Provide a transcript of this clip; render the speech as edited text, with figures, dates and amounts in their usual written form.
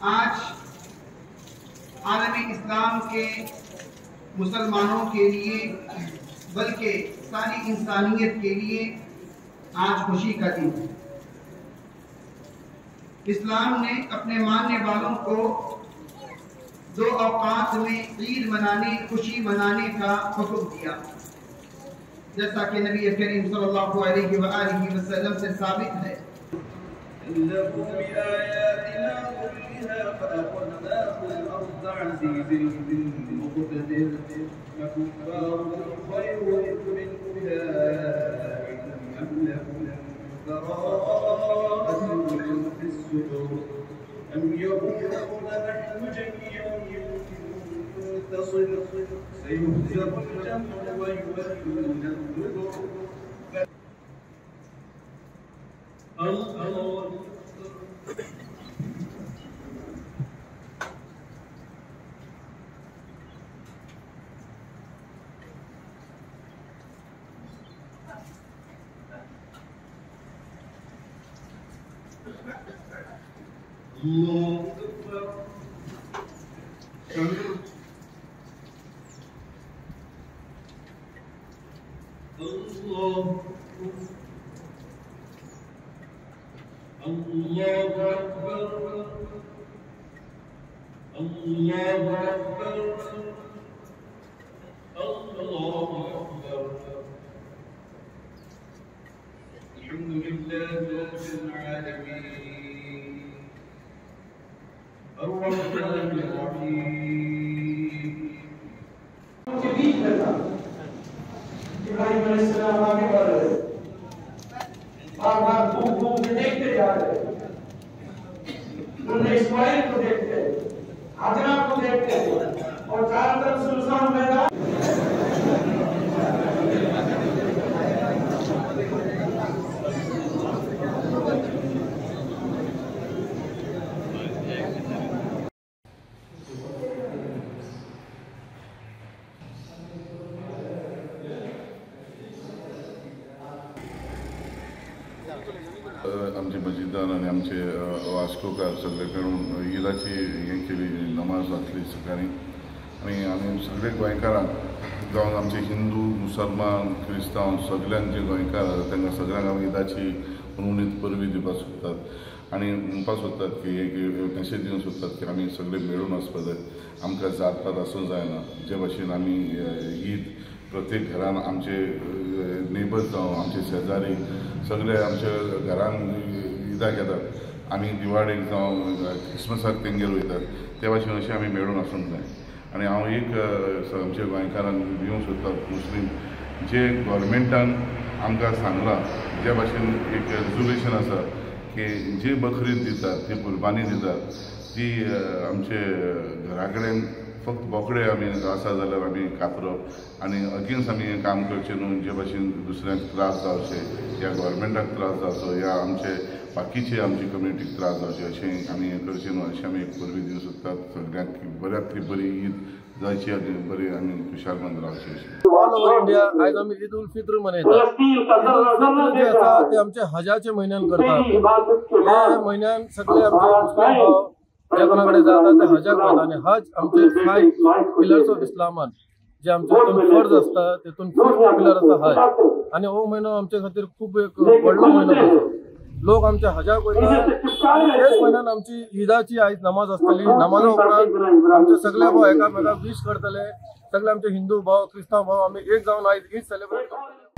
आज आलम इस्लाम के मुसलमानों के लिए बल्कि सारी इंसानियत के लिए आज खुशी का दिन है। इस्लाम ने अपने मानने वालों को दो औकात में ईद मनाने, खुशी मनाने का हुक्म दिया, जैसा कि नबी करीम सल्लल्लाहु अलैहि वसल्लम से साबित है। के बीच में था। इब्राहिम अलैहिस्सलाम आगे बढ़ रहे, बार बार घूम घूम के देखते जा रहे, उन्हें इस्माइल को देखते, हाजरा को देखते और चारों तरफ सुनसान मैदान। आमचे मजिदान आनी आमचे वास्कोकार सगळे मेळून ईदाची हें केली, नमाज घातली सकाळीं. आनी आमी सगळे गोंयकारांक जावन आमचे हिंदू, मुसलमान, क्रिस्तांव सगळ्यांक जे गोंयकार आसा तांकां सगळ्यांक आमी ईदाची उणीत परबी दिवपाक सोदतात आनी म्हणपाक सोदतात की एक मेसेज दिवंक सोदतात की आमी सगळे मेळून वचपाक जाय, आमकां जात पात आसूंक जायना. जे भाशेन आमी ईद प्रत्येक घरान आमचे नेबर्स जावं आमचे शेजारी सगळे आमच्या घरान ईदाक येतात, आमी दिवाळेक जावं क्रिसमसाक तेंगेर वयतात, ते भाशेन अशें आमी मेळून आसूंक जाय. आनी हांव एक आमच्या गोंयकारांक दिवंक सोदतां, मुस्लीम जे गव्हर्मेंटान आमकां सांगलां ज्या भाशेन एक रेजोल्युशन आसा की जे बकरीद दितात, ती कुर्बानी दितात, ती आमचे घरा कडेन फक्त बोकडे आमी आसा जाल्यार आमी कातरप आनी अगेन्स्ट आमी हें काम करचें न्हू, जे भाशेन दुसऱ्यांक त्रास जावचे या गव्हर्मेंटाक त्रास जावचो या आमचे बाकीचे आमची कम्युनिटीक त्रास जावचे अशें आमी हें करचें न्हू, अशें आमी एक परबी दिवंक सोदतात. सगळ्यांक बऱ्यांतली बरी ईद जायची आनी बरी आमी खुशालमंद रावची अशें. ऑल ओव्हर इंडिया आयज आमी ईद उल फित्र मनयतात. ईद उल फित्र जे आसा ते आमचे हजाच्या म्हयन्यान करतात. ह्या म्हयन्यान सगळे आमचे मुस्लीम भाव जे कोणा कडेन जाता ते हजाक वता आनी हज आमचे 5 पिलर्स ऑफ इस्लामान जे आमचे फर्ज आसता तेतून 5th pillar आसा हज. आनी हो म्हयनो आमचे खातीर खूब एक व्हडलो म्हयनो कसो. लोक आमच्या हजाक वयता आनी तेच म्हयन्यान आमची ईदाची आयज नमाज आसतली. नमाजा उपरांत आमचे सगळे भाव एकामेकाक वीश करतले, सगळे आमचे हिंदू भाव, क्रिस्तांव भाव आमी एक जावन आयज ईद सेलिब्रेट करतले.